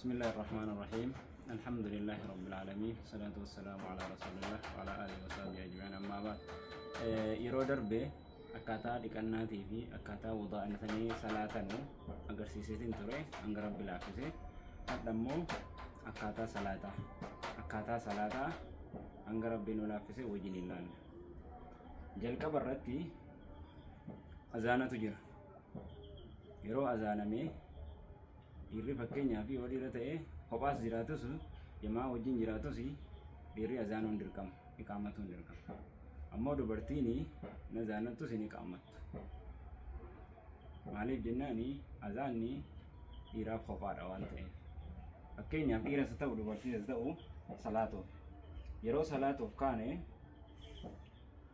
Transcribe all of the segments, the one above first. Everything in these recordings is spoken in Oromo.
بسم الله الرحمن الرحيم. الحمد لله رب العالمين، والصلاة والسلام على رسول الله وعلى آله وصحبه أجمعين، أما بعد. Yeroo darbe akkaataa dhiqannaatii fi akkaataa wudaa'inatanii salaatanuu agarsiiseetiin ture hanga Rabbi laaffise. Hadha immoo akkaataa salaataa hanga Rabbi nu laaffise wajjin ilaalla. Jalqaba irratti azaanatu jira. Yeroo azaanamee dhiirri, fakkeenyaaf yoo dhiira ta'e, kophaas jiraatus jamaa wajjin jiraatus, dhiirri azaanuun dirqama, iqaamatuun dirqama. Ammoo dubartiin na azaanattus hin iqaamattu. Maaliif jennaani, azaanni dhiiraaf kophaadha waan ta'eef. Fakkeenyaaf dhiiras haa ta'u dubartiis haa ta'u, salaatuuf yeroo salaatuuf kaane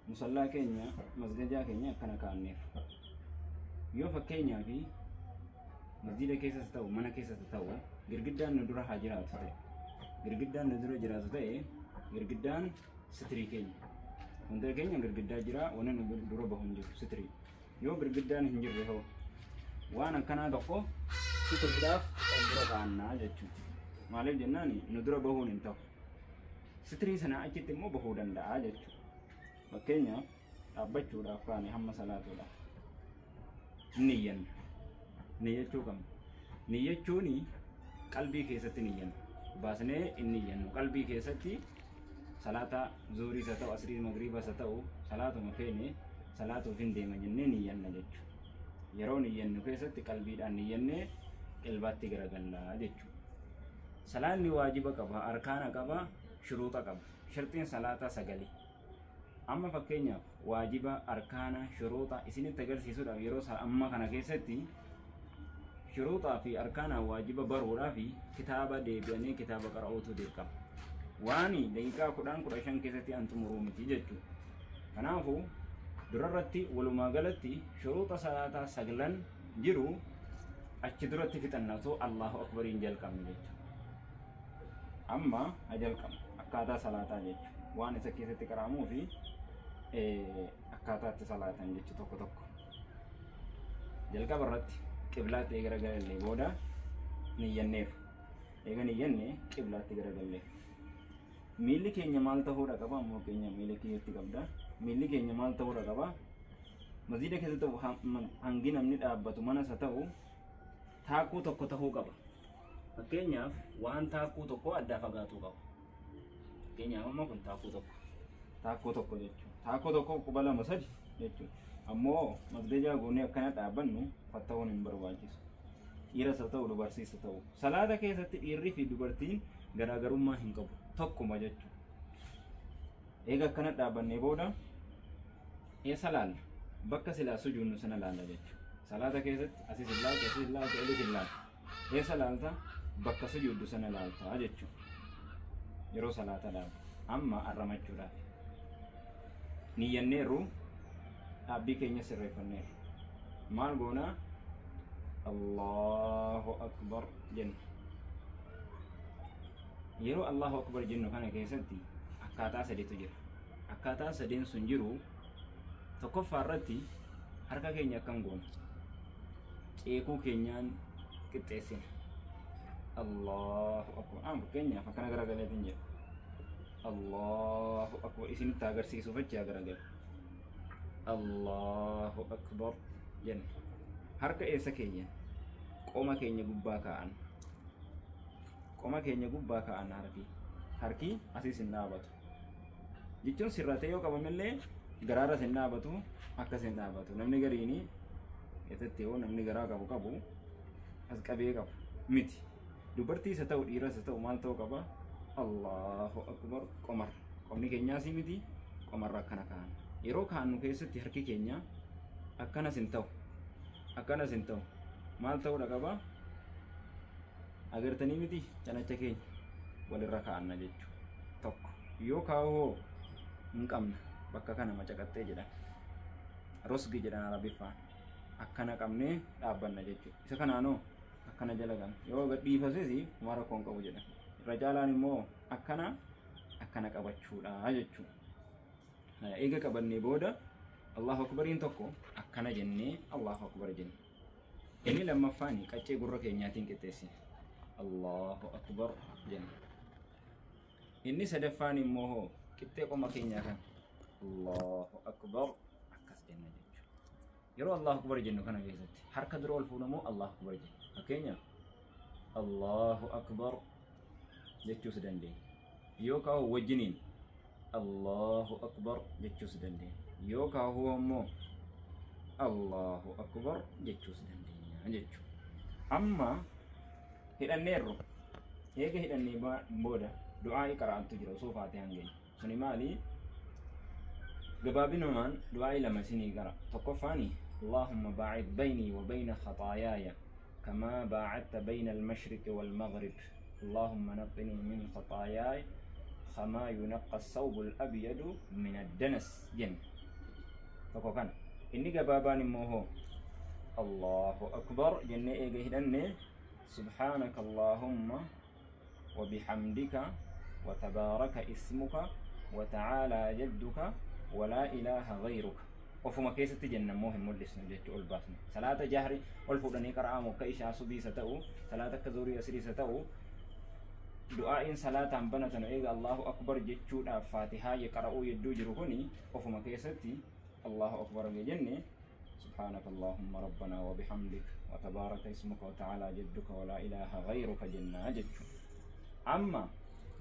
musallaa keenya, masgajaa keenya akkana kaa'anneerra. Yoo fakkeenyaaf masjida keessas ta'u mana keessas ta'u girgiddaan nu dura haa jiraatu ta'e, girgiddaan nu dura jiraatu ta'e, girgiddaan sitrii keenya, fuuldura keenya girgiddaa jira, wanni nu dura bahu hin jiru, sitrii. Yoo girgiddaan hin jirre hoo, waan akkanaa tokko sitriidhaaf of dura kaa'annaa jechuudha. Maaliif jennaan, nu dura bahuun hin ta'u, sitrii sana achitti immoo bahuu danda'a jechuudha. Fakkeenyaaf dhaabbachuudhaaf kaane, hamma salaatuudhaaf niyyanna, niyyachuu qabna. Niyyachuun qalbii keessatti niyyanna, baasnee hin niyyannu. Qalbii keessatti salaata zuuriis haa ta'u, asrii, magriibas haa ta'u, salaatuma feene salaatuuf hin deema jennee niyyanna jechuudha. Yeroo niyyannu keessatti qalbiidhaan niyyannee qilbaatti garagallaa jechuudha. Salaanni waajiba qaba, arkaana qaba, shuruuxa qaba. Sharxiin salaataa sagali. Amma fakkeenyaaf waajiba, arkaana, shuruuxa isinitti agarsiisuudhaaf, yeroo amma kana keessatti shuruuxaa fi arkaana waajiba baruudhaaf kitaaba deebi'anii kitaaba qara'uutu dirqama. Waan daqiiqaa 10 15 keessatti an xumuruu miti jechuudha. Kanaafuu durarratti walumaa galatti shuruuxa salaataa saglan jiru achi duratti fixanna osoo Allahu Akbariin jalqabne jechuudha. Amma ha jalqabna akkaataa salaataa jechuudha. Waan isa keessatti qara'amuu fi akkaataa itti salaatan jechuudha tokko tokko. Jalqaba irratti qiblaatti eega garagallee booda niyyanneerra. Eega niyyanne qiblaatti garagallee. Miilli keenya maal ta'uudha qaba? Ammoo keenya miila kiyyatti qabda. Miilli keenya maal ta'uudha qaba? Masjiida keessatti hangi namni dhaabbatu, manas haa ta'u, taakkuu tokko ta'uu qaba. Fakkeenyaaf waan taakkuu tokko addaa fagaatuu qaba. Fakkeenyaaf amma kun taakkuu tokko. Taakkuu tokko jechuudha. Taakkuu tokko quba lama sadi jechuudha. Ammoo masgajaa goonee akkana dhaabbannu fatta'uun hin barbaachisu. Dhiiras haa ta'u dubartiis haa ta'u. Salaata keessatti dhiirrii fi dubartiin garaagarummaa hin qabu. Tokkuma jechuudha. Eega akkana dhaabbannee booda eessa laalla? Bakka silaa sujuunnu sana laalla jechuudha. Salaata keessatti asis hin laaltu, asis hin laaltu, olis hin laaltu. Eessa laalta? Bakka sujuuddu sana laalta jechuudha. Yeroo salaata dhaabu. Amma arramachuudhaaf. Niyyanneerru, dhaabbii keenya sirreeffanneerru. Maal goonaa? Allahu Akbar jenna. Yeroo Allahu Akbar jennu kana keessatti akkaataa sadiitu jira. Akkaataa sadeen sun jiru, tokkoffaa irratti harka keenya akkam goona? Ceekuu keenyaan qixxeessina. Allahu Akbar. Amma fakkeenyaaf akkana garagaleetiin jedha. Allahu Akbar isinitti agarsiisuuf jecha garagale. Allahu Akbar jenna. Harka eessa keenya? Qoma keenya gubbaa kaa'an. Qoma keenya gubbaa kaa'an harki. Harki asiis hin dhaabatu. Jechuun sirratee yoo qabamellee garaarras hin dhaabatu, akkas hin dhaabatu. Namni gariini keessatti yoo namni garaa qabu qabu as qabee qabu miti. Dubartiis haa ta'u dhiiras haa ta'u maal ta'uu qaba? Allahu Akbar qomarra. Qomni keenyaas miti, qomarra akkana kaa'an. Yeroo kaa'annu keessatti harki keenya akkanas hin ta'u. Akkanas hin ta'u. Maal ta'uudha qaba? Agartanii miti, canacha keenya walirra kaa'anna jechuudha. Tokko. Yoo kaa'u hoo hin qabna, bakka kana macaqaxxee jedhan. Rosgi jedhan Arabiffaan. Akkana qabnee dhaabbanna jechuudha. Isa kanaanoo akkana jala qabna. Yoo gadhiifasis homaa rakkoo hin qabu jedhan. Irra caalaan immoo akkana akkana qabachuudha jechuudha. Eega qabannee booda Allahu Akbariin tokko akkana jennee Allahu Akbar jenna. Inni lammaffaan qaccee gurra keenyaatiin qixxeessina. Allahu akbar jenna. Inni sadaffaan immoo hoo qixxee qoma keenyaa kan Allahu akbar akkas jenna jechuudha. Yeroo Allahu akbar jennu kana keessatti harka dura ol fuunamoo Allahu akbar jenna. Fakkeenyaaf Allahu akbar jechuus dandeenya. Yoo kaa'u wajjiniin Allahu akbar jechuus dandeenya. Yoo kaa'u ammoo Allahu akbar jechuus dandeenya jechuudha. Amma hidhanneerru eega hidhannee booda du'aa'ii qara'antu jira osoo faatihaan geenye. Suni maali? Gabaabinumaan du'aa'ii lama isinii qara. Tokkoffaani Allahumma baa'id baynii wa bayna khaxaayaaya kamaa baa'adta bayna al-mashriqi wal-maghrib. Allahumma naqqinii min khaxaayaaya kamaa yunaqqa as-sawbu al-abyadu min ad-danas jenna. Tokko kana. Inni gabaabaan immoo hoo Allahu akbar jennee eega hidhanne subhaanaka Allahumma wa bihamdika wa tabaaraka ismuka wa ta'aalaa jadduka wa laa ilaaha ghayruka. Ofuma keessatti jenna immoo hin mul'isnu jechuu ol baasne. Salaata jahri ol fuudhanii qara'amu akka ishaa subiisa ta'u, salaata akka zuhurii asiriisa ta'u, du'aa'iin salaataan banatan eega Allahu akbar jechuudhaaf faatihaa qara'uu yedduu jiru kuni ofuma keessatti Allahu akbar jenne سبحانك اللهم ربنا وبحمدك وتبارك اسمك وتعالى جدك ولا إله غيرك جنة جدك. أما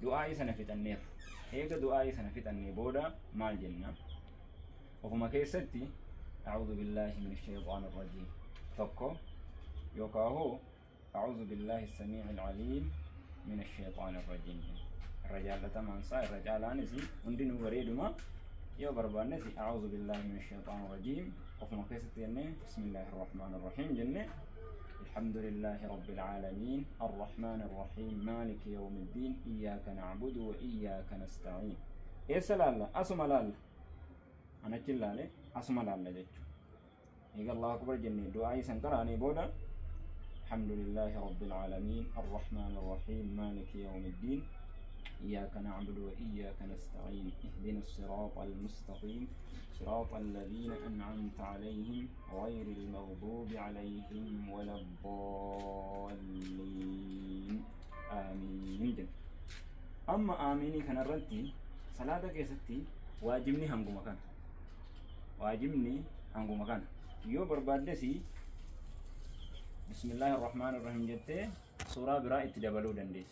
دعائي سنة في النير إيجا دعائي سنة في النير بودا مال جنة وهما كيستي أعوذ بالله من الشيطان الرجيم تكو يوكاهو أعوذ بالله السميع العليم من الشيطان الرجيم. الرجال لتمان سا الرجال آنسي وندنو بريدما يو بربانسي أعوذ بالله من الشيطان الرجيم وفي كيست بسم الله الرحمن الرحيم جنة الحمد لله رب العالمين الرحمن الرحيم مالك يوم الدين إياك نعبد وإياك نستعين. إيه سلالة أسمى لالة أنا تلالة أسمى لالة جتشو إيقا الله أكبر جنة دعائي سنكراني بودا الحمد لله رب العالمين الرحمن الرحيم مالك يوم الدين إياك نعبد وإياك نستعين اهدنا الصراط المستقيم صراط الذين أنعمت عليهم غير المغضوب عليهم ولا الضالين آمين. أما آميني كان الرنتي صلاة كيستي واجبني هنگو مكان واجبني هنگو مكان يو بربادسي بسم الله الرحمن الرحيم جتة سورة براء تدبلو دندس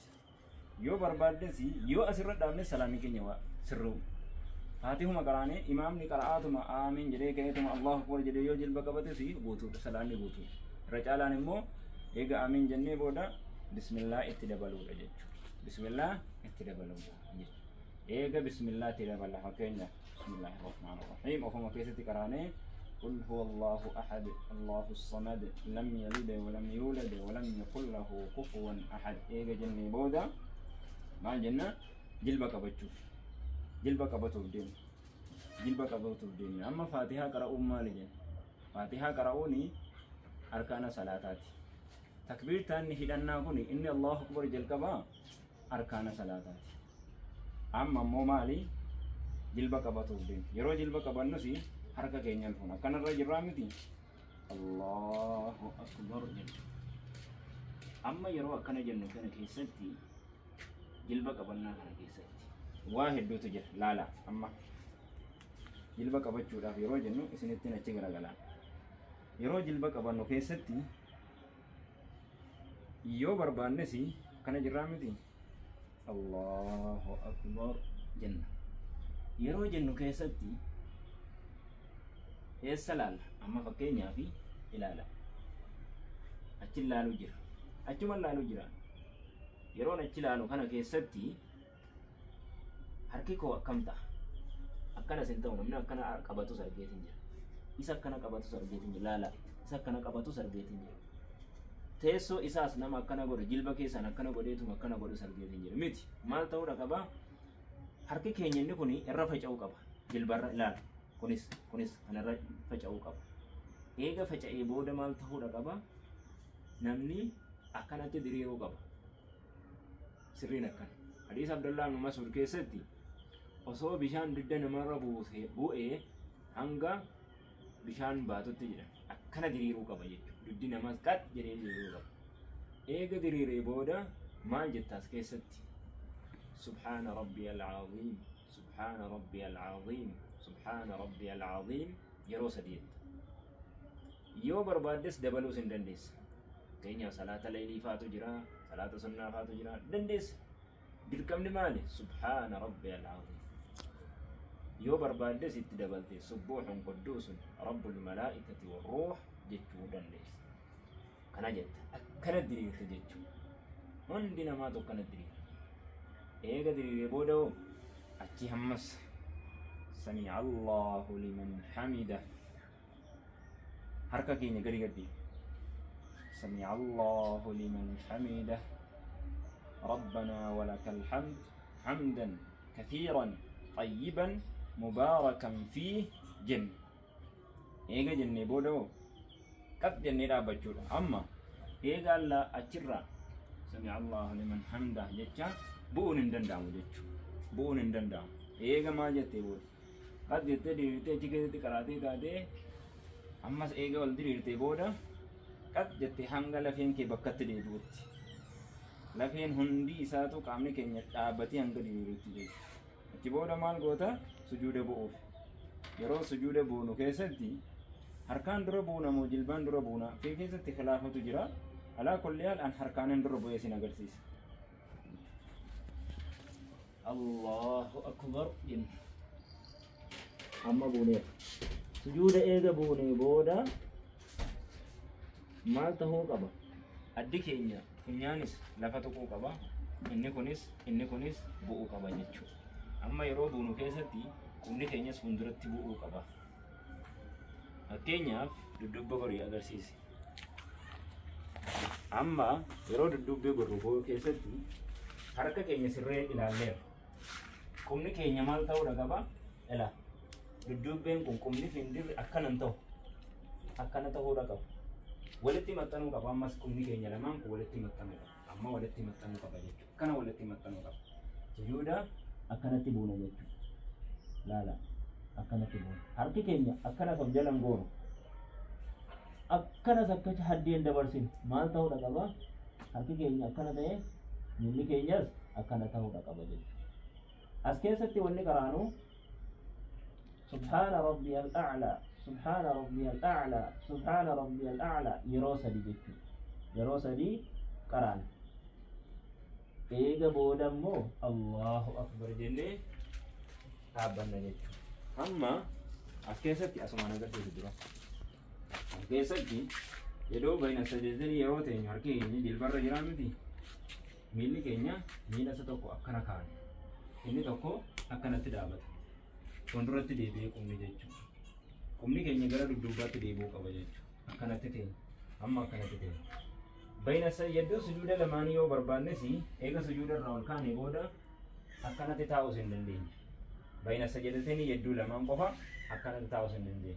yoo barbaaddes yoo asirra dhaabne salaamii keenya waa sirruu faatihuma qaraanee imaamni qara'aatuma aamiin jedhee ka'eetuma Allahu akbar jedhee yoo jilba qabates guutuudha salaanni guutuudha. Irra caalaan immoo eega aamiin jennee booda bismillaa itti dabaluudha jechuudha. Bismillaa itti dabaluudha jechuudha. Eega bismillaa itti dabala fakkeenya bismillaahi rahmaani rahiim ofuma keessatti qaraanee قل هو الله أحد الله الصمد لم يلد ولم يولد ولم يكن له كفوا أحد. eega jennee booda maal jenna jilba qabachuuf jilba qabatuuf deemna jilba qabatuuf deemna. Amma faatihaa qara'uun maali jenna? Faatihaa qara'uuni arkaana salaataati. Takbiirtaan hidhannaa kun inni Allahu akbar jalqabaa arkaana salaataati. Amma ammoo maali jilba qabatuuf deemna. Yeroo jilba qabannus harka keenya fuuna akkanarra jirraa miti Allahu akbar jenna. Amma yeroo akkana jennu kana keessatti jilba qabannaa kana keessatti waa hedduutu jira laala. Amma jilba qabachuudhaaf yeroo jennu isinittiin achi garagalaa. Yeroo jilba qabannu keessatti yoo barbaannes kana jirraa miti Allahu akbar jenna. Yeroo jennu keessatti eessa laalla? Amma fakkeenyaaf ilaala achi laaluu jira achuma laaluu jira. Yeroon achi ilaalu kana keessatti harki koo akkam ta'a? Akkanas hin ta'u namni akkana qabatus argeetiin jira. Isa akkana qabatus argeetiin jira. Laala isa akkana qabatus argeetiin jira. Teessoo isaas nama akkana godhu jilba keessaan akkana godheetuma akkana godhus argeetiin jira. Miti maal ta'uudha qaba? Harki keenya inni kun irra faca'uu qaba. Jilbarra ilaala. Kunis kunis kanarra faca'uu qaba. Eega faca'ee booda maal ta'uudha qaba? Namni akkanatti diriiruu qaba. Sirriin akkana. Hadiisa Abdullah ibn Mas'ud keessatti osoo bishaan dugda namarra bu'ee hanga bishaan baatutti jedha. Akkana diriiruu qaba jechuudha. Dugdi namaas qad jedhee diriiruu qaba. Eega diriiree booda maal jetta as keessatti? Subhaana rabbiyal aziim, subhaana rabbiyal aziim, subhaana rabbiyal aziim yeroo 3 jetta. Yoo barbaaddes dabaluus hin dandeessa. Fakkeenyaaf salaata leylii faatu jira, salaata sunnaa faatu jira, dandeessa. Dirqamni maali? Subhaana rabbiyal aziim. Yoo barbaaddes itti dabalte subbuuhun qudduusun rabbul malaa'ikati warruuh jechuu dandeessa. Kana jetta. Akkana diriirte jechuudha. Hundi namaatu akkana diriira. Eega diriiree booda hoo achi hammas sami'a Allahu liman hamida. Harka keenya gadi gadi. Sami'a Allahu liman hamida. Rabbana walakal hamd hamdan kathiiran xayyiban mubaarakan fiih jenne. Eega jennee booda hoo qat jennee dhaabbachuudha. Amma eega Allah achirraa sami'a Allahu liman hamda jecha bu'uun hin danda'amu jechuudha. Bu'uun hin danda'amu. Eega maal jettee booda? Qat jettee diriirtee achi keessatti qaraatee kaatee ammas eega ol diriirtee booda qat jettee hanga lafeen kee bakkatti deebi'utti. Lafeen hundi isaatu qaamni keenya dhaabbatee hanga diriirutti jechuudha. Achi booda maal goota? Sujuuda bu'uuf. Yeroo sujuuda buunu keessatti harkaan dura buuna moo jilbaan dura buuna? Fi keessatti khilaafatu jira. Alaa kulli haal an harkaanin dura bu'ee isin agarsiisa. Allahu akbar jenna. Amma buuneera. Sujuuda eega buunee booda maal tahuu qaba? Addi keenya funyaanis lafa tuquu qaba. Inni kunis bu'uu qaba jechuudha. Amma yeroo buunu keessatti qubni keenyas fuulduratti bu'uu qaba. Fakkeenyaaf dudduubba gorii agarsiisi. Amma yeroo dudduubbee gorru keessatti harka keenya sirree ilaalleera. Qubni keenya maal ta'uudha qaba? Ila dudduubbeen kun qubni findirri akkana hin ta'u. Akkana ta'uudha qaba. Walitti maxxanuu qaba. Ammas qubni keenya lamaan kun walitti maxxanuu qaba. Amma walitti maxxanuu qaba jechuudha. Akkana walitti maxxanuu qaba. Sujuuda akkanatti buuna jechuudha. Laala akkanatti buuna. Harki keenya akkanas of jalan goonu. Akkanas akka haddeen dabarsinu maal ta'uudha qaba? Harki keenya akkana ta'e miilli keenyas akkana ta'uudha qaba jechuudha. As keessatti wanni qaraanu subhaana rabbiyal a'laa, subhaana rabbiyal a'laa, subhaana rabbiyal a'laa yeroo 3 jechuudha. Yeroo 3 qaraana. Eega booda immoo Allahu akbar jennee dhaabbanna jechuudha. Amma as keessatti asumaan agarsiisu dura. As keessatti yeroo bayna sajajanii yeroo teenyu harki keenya jilbarra jiraa miti. Miilli keenya miila isa tokko akkana kaa'an. Inni tokko akkanatti dhaabata. Fuulduratti deebi'ee qubni jechuudha. Qubni keenya gara dudduubaatti deebi'uu qaba jechuudha. Akkanatti teenya. Amma akkanatti teenya. Bayna yedduu sujuuda lamaanii yoo barbaannes eega sujuuda irraa ol kaane booda akkanatti taa'uus hin dandeenye. Bayna sajadateen yedduu lamaan qofa akkanatti taa'uus hin dandeenye.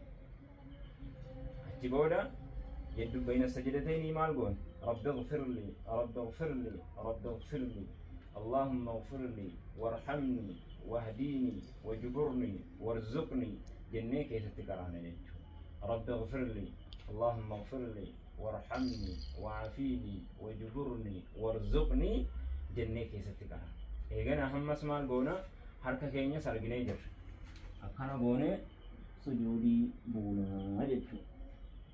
Achi booda yedduu bayna sajadateen maal goone? Rabbi ighfirli, Rabbi ighfirli, Rabbi ighfirli. Allahumma ighfirli, warhamni, wahdini, wajburni, warzuqni jennee keessatti qaraana jechuudha. Rabbi ighfirli, Allahumma ighfirli, warhamni, wa'afini, wajburni, warzuqni jennee keessatti qaraana. Eegana hammas maal goona? Harka keenyas arginee jirra. Akkana goonee sujuudii buunaa jechuudha.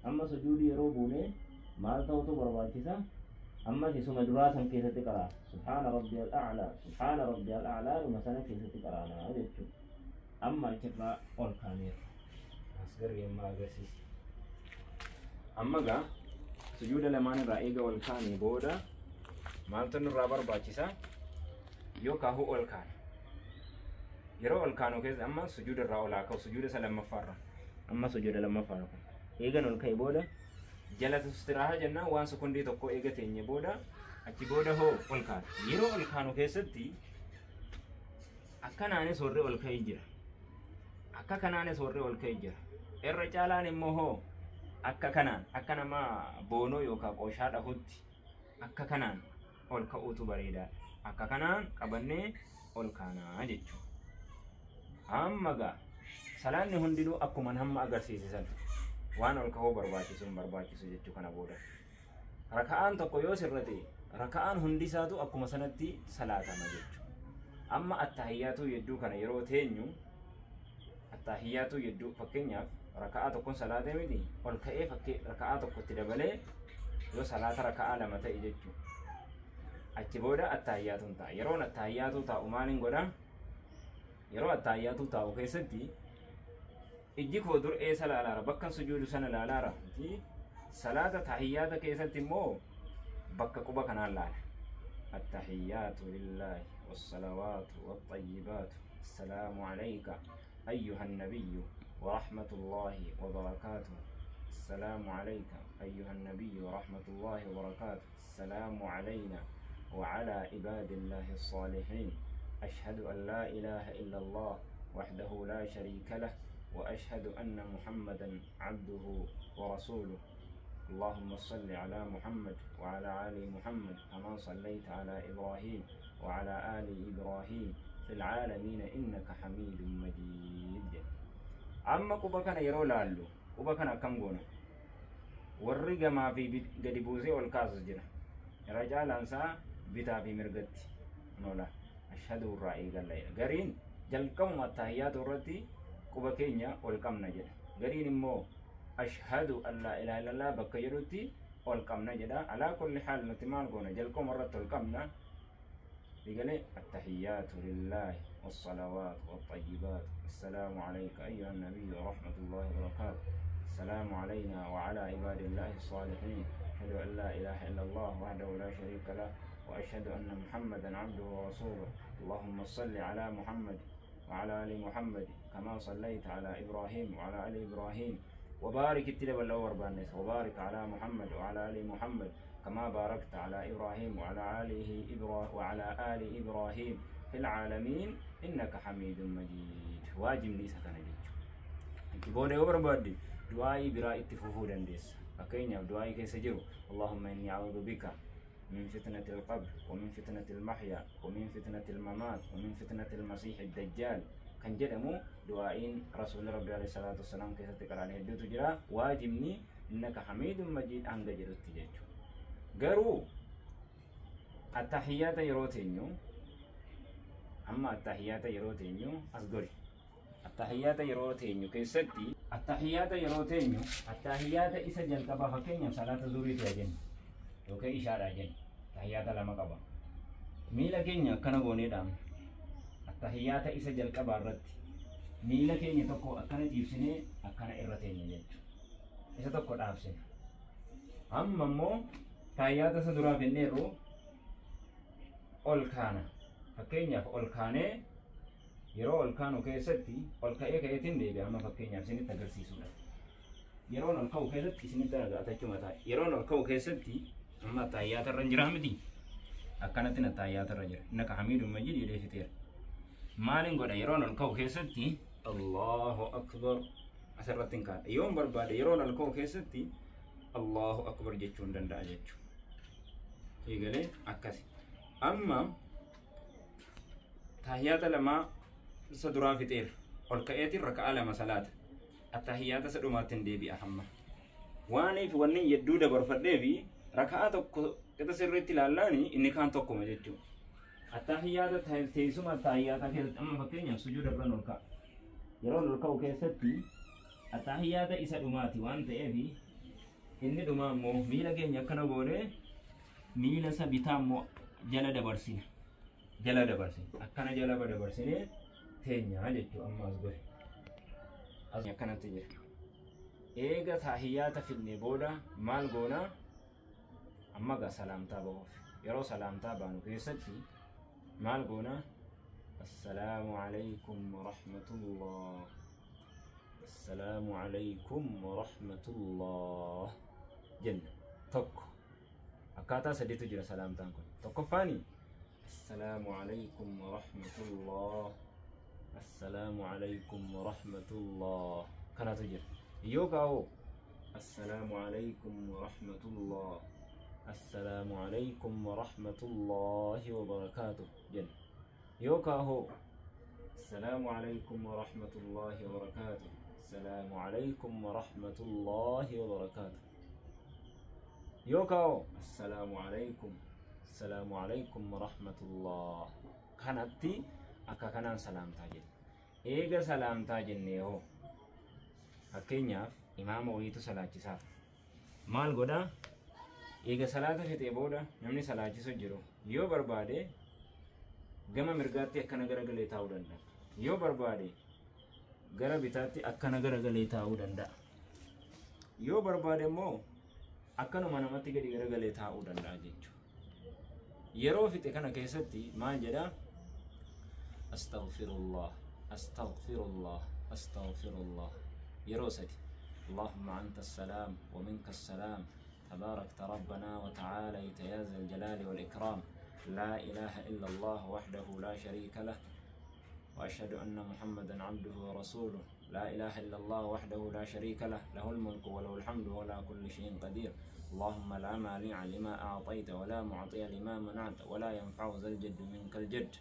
Amma sujuudii yeroo buunee maal ta'utu barbaachisa? Ammas isuma duraa san keessatti qaraana. Subhaana rabbiyal a'laa, subhaana rabbiyal a'laa dhuma sana keessatti qaraana jechuudha. Amma achirraa ol kaaneerra. As garri amma agarsiisa. Amma gaa sujuuda lamaan irraa eega ol kaanee booda maaltu nurraa barbaachisa? Yoo kaahuu ol kaana. Yeroo ol kaanu keessa amma sujuuda irraa ol haa ka'u, sujuuda isa lammaffaarra. Amma sujuuda lammaffaarra kun. Eegan ol ka'e booda jala istiraahaa jennaan waan sekondii tokko eega teenye booda achi booda hoo ol kaana. Yeroo ol kaanu keessatti akkanaanis warri ol ka'ee jira. Akka kanaanis warri ol ka'ee jira. Irra caalaan immoo hoo akka kanaan akka nama boonoo yookaan qooshaa dhahutti akka kanaan ol ka'uutu bareedaadha. Akka kanaan qabannee ol kaanaa jechuudha. Amma gaa salaanni hundinuu akkuma hamma agarsiise sana waan ol ka'uu barbaachisu hin barbaachisu jechuu kana booda. Raka'aan tokko yoo sirrate raka'aan hundi isaatu akkuma sanatti salaatama jechuudha. Amma attahiyyaatu yedduu kana yeroo teenyu attahiyyaatu yedduu fakkeenyaaf raka'aa tokkoon salaatee miti ol ka'ee fakkee raka'aa tokkotti dabalee yoo salaata raka'aa lama ta'e jechuudha. Achi booda attahiyyaatuun ta'a. Yeroon attahiyyaatu taa'u maaliin godha? Yeroo attahiyyaatu taa'u keessatti ijji koo dur eessa laalaara? Bakka sujuudu sana laalaara. Salaata tahiyyaata keessatti immoo bakka quba kanaan laala. Attahiyyaatu lillaahi wassalawaatu waxayyibaatu. Assalaamu alayka ayyuha nabiyyu ورحمة الله وبركاته. السلام عليك أيها النبي ورحمة الله وبركاته. السلام علينا وعلى عباد الله الصالحين. أشهد أن لا إله إلا الله وحده لا شريك له وأشهد أن محمدا عبده ورسوله. اللهم صل على محمد وعلى آل محمد كما صليت على إبراهيم وعلى آل إبراهيم في العالمين إنك حميد مجيد. Amma quba kana yeroo laallu quba kana akkam goona? Warri gamaa fi gadi buusee ol kaasus jira. Irra caalaansaa bitaa fi mirgatti nola. Ashhadu irraa eegalla jedha. Gariin jalqabuma attahiyyaatu irratti quba keenya ol qabna jedha. Gariin immoo ashhadu an laa ilaaha illallah bakka jedhutti ol qabna jedha. Alaa kulli haal nuti maal goona? Jalqabuma irratti ol qabna. Digalee attahiyyaatu lillaahi والصلوات والطيبات. السلام عليك أيها النبي ورحمة الله وبركاته. السلام علينا وعلى عباد الله الصالحين. أشهد أن لا إله إلا الله وحده لا شريك له وأشهد أن محمدا عبده ورسوله. اللهم صل على محمد وعلى آل محمد كما صليت على إبراهيم وعلى آل إبراهيم وبارك التلب الأول بانس وبارك على محمد وعلى آل محمد كما باركت على إبراهيم وعلى آله وعلى آل إبراهيم في العالمين إنك حميد مجيد. واجب ليس كان جيتشو أنت بودي وبربادي دعائي براء اتفوفو دندس فكين دعائي كيس جرو. اللهم إني أعوذ بك من فتنة القبر ومن فتنة المحيا ومن فتنة الممات ومن فتنة المسيح الدجال. كان جدمو دعائين رسول ربي عليه الصلاة والسلام كيس تقرأني هدوتو جرا واجبني إنك حميد مجيد أنك جرو تجيتشو. garuu attahiyyaata yeroo teenyu amma attahiyyaata yeroo teenyu as gori attahiyyaata yeroo teenyu keessatti attahiyyaata yeroo teenyu attahiyyaata isa jalqabaa fakkeenyaaf salaata zuhrii ta'e jennu yookaan ishaadhaa jennu attahiyyaata lama qaba. Miila keenya akkana goonee dhaabna. Attahiyyaata isa jalqabaa irratti miila keenya tokko akkana ciibsinee akkana irra teenya jechuudha. Isa tokko dhaabsina. Amma immoo taayyaata isa duraa finneerru ol kaana. Fakkeenyaaf ol kaanee yeroo ol kaanu keessatti ol ka'ee ka'eetiin deebi'a. Amma fakkeenyaaf isinitti agarsiisuudha. Yeroon ol ka'u keessatti isinitti agarsiisuu ta'a. Yeroon ol ka'u keessatti amma taayyaata irra hin jiraa miti. Akkanatti na taayyaata irra jira. Innaka hamiidun majiid jedhee fixeera. Maaliin godha yeroon ol ka'u keessatti Allahu akbar asirratti hin kaadha. Yoon barbaade yeroon ol ka'u keessatti Allahu akbar jechuun danda'a jechuudha. Eegalee akkasi. Amma taahiyyaata lama isa duraa fixeera. Ol ka'eetiin raka'aa lama salaata. Attahiyyaata isa dhumaatti hin deebi'a hamma. Waaniif wanni hedduu dabarfadhee fi raka'aa tokko qixa sirriitti ilaallaani inni kaan tokkuma jechuudha. Attahiyyaata teessuma attahiyyaata keessatti amma fakkeenyaaf sujuuda irraan ol ka'a. Yeroon ol ka'u keessatti attahiyyaata isa dhumaati waan ta'eef inni dhumaa immoo miila keenya akkana goonee miila isa bitaa immoo jala dabarsina. Jala dabarsina. Akkana jala dabarsinee teenya jechuudha amma as godhe. As akkanatti jira. Eega taahiyyaata fidnee booda maal goona? Amma gaa salaamtaa bahuuf. Yeroo salaamtaa baanu keessatti maal goona? Assalaamu alaykum warahmatullah. Assalaamu alaykum warahmatullah jenna. Tokko. Akkaataa sadiitu jira salaamtaan kun. Tokkoffaani assalaamu alaykum warahmatullah. Assalaamu alaykum warahmatullah. Kanatu jira. Yoo kaa'u assalaamu alaykum warahmatullah. Assalaamu alaykum warahmatullahi wabarakaatuh jenna. Yoo kaa'u assalaamu alaykum warahmatullahi wabarakaatuh. Assalaamu alaykum warahmatullahi wabarakaatuh. Yookaan assalaamu alaikum, assalaamu alaikum warahmatullah kanatti akka kanaan salaamtaa jenna. Eega salaamtaa jennee hoo, fakkeenyaaf imaama wayiitu salaachisaaf maal godhaa? Eega salaata fixee booda namni salaachisu jiru yoo barbaade gama mirgaatti akkana garagalee taa'uu danda'a. Yoo barbaade gara bitaatti akkana garagalee taa'uu danda'a. Yoo barbaade immoo akkanuma namatti gadi garagalee taa'uu danda'a jechuudha. Yeroo fixe kana keessatti maal jedhaa? Astaghfirullah, astaghfirullah, astaghfirullah. Yeroo sadi. Allahumma anta assalaam wa minka assalaam. تباركت ربنا وتعاليت يا ذا الجلال والإكرام. لا إله إلا الله وحده لا شريك له وأشهد أن محمدا عبده ورسوله. لا إله إلا الله وحده لا شريك له، له الملك وله الحمد ولا كل شيء قدير. اللهم لا مانع لما أعطيت ولا معطي لما منعت ولا ينفع ذا الجد منك الجد.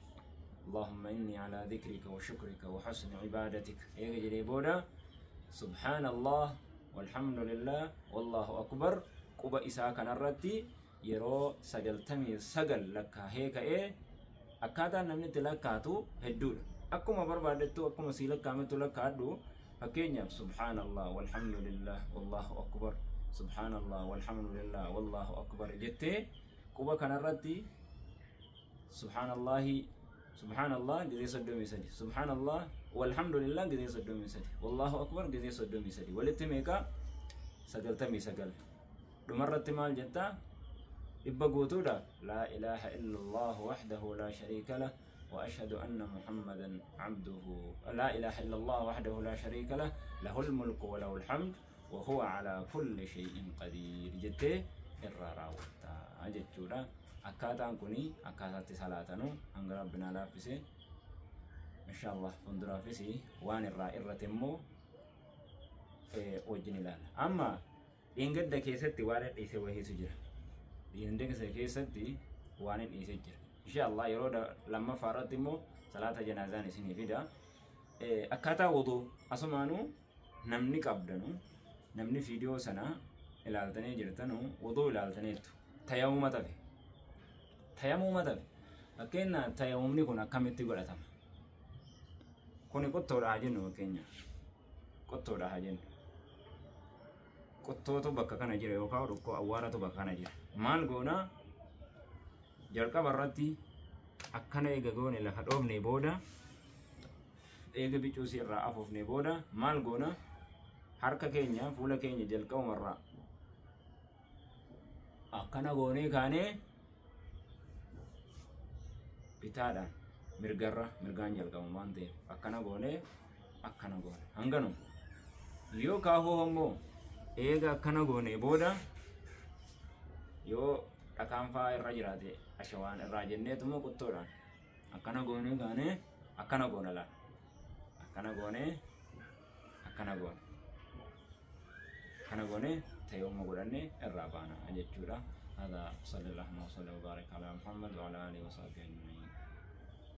اللهم إني على ذكرك وشكرك وحسن عبادتك. يجري بودا سبحان الله والحمد لله والله أكبر. Quba isaa kanarratti yeroo 99 lakkaa'ee ka'ee, akkaataan namni itti lakkaatu hedduudha. Akkuma barbaadettu, akkuma sii lakkaa'amettu lakkaa'adhu. Fakkeenyaaf subhaanallah walhamdulillah wallahu akbar, subhaanallah walhamdulillah wallahu akbar jettee quba kanarratti subhaanallahi, subhaanallah gizee 33, subhaanallah walhamdulillah gizee 33, wallahu akbar gizee 33, walitti meeqa? 99. Dhumarratti maal jettaa? 100 guutuudha. Laa ilaaha illallah wahdahu laa shariika lah wa ashhadu anna muhammadan abduhu. Laa ilaaha illallah wahdahu laa shariika lah, lahul mulku wa lahul hamd wa huwa ala kulli shay'in qadiir jettee irraa raawwattaa jechuudha. Akkaataan kuni akkaataatti salaatanu hanga rabbinaa laaffise. Inshaallah fuulduraafis waan irraa irrate immoo wajjin ilaalla. Amma dheengadda keessatti waan dhiise wayiitu jira. Dheengadda keessatti waan dhiise jira. Inshaallah yeroo lammaffaa irratti immoo salaata janaazaan isinii fida. Akkaataa wuduu asumaanuu namni qabdanu, namni viidiyoo sana ilaaltanii jirtanu, wuduu ilaaltaniittu. Tayammuma tafe. Tayammuma tafe. Fakkeenya tayammumni kun akkamitti godhatama? Kuni qottoodha haa jennu fakkeenya. Qottoodha haa jennu. Qottootu bakka kana jira yookaan dhukkoo awwaaratu bakka kana jira. Maal goonaa? Jalqaba irratti akkana eega goone lafa dhoofne booda, eega bicuusii irraa afuufne booda maal goona? Harka keenya fuula keenya jalqabumarraa akkana goonee kaanee bitaadhaan mirgarra, mirgaan jalqabu waan ta'eef akkana goonee akkana goone hanganuma. Yoo kaahuu immoo eega akkana goone booda yoo dhakaan fa'aa irra jiraate ashawaan irraa jenneetuma qottoodhaan akkana goonee kaanee akkana goona laala. Akkana goonee akkana goone. Akkana goonee tayammuma godhannee irraa baana jechuudha. هذا صلى الله وسلم وبارك على محمد وعلى آله وصحبه أجمعين.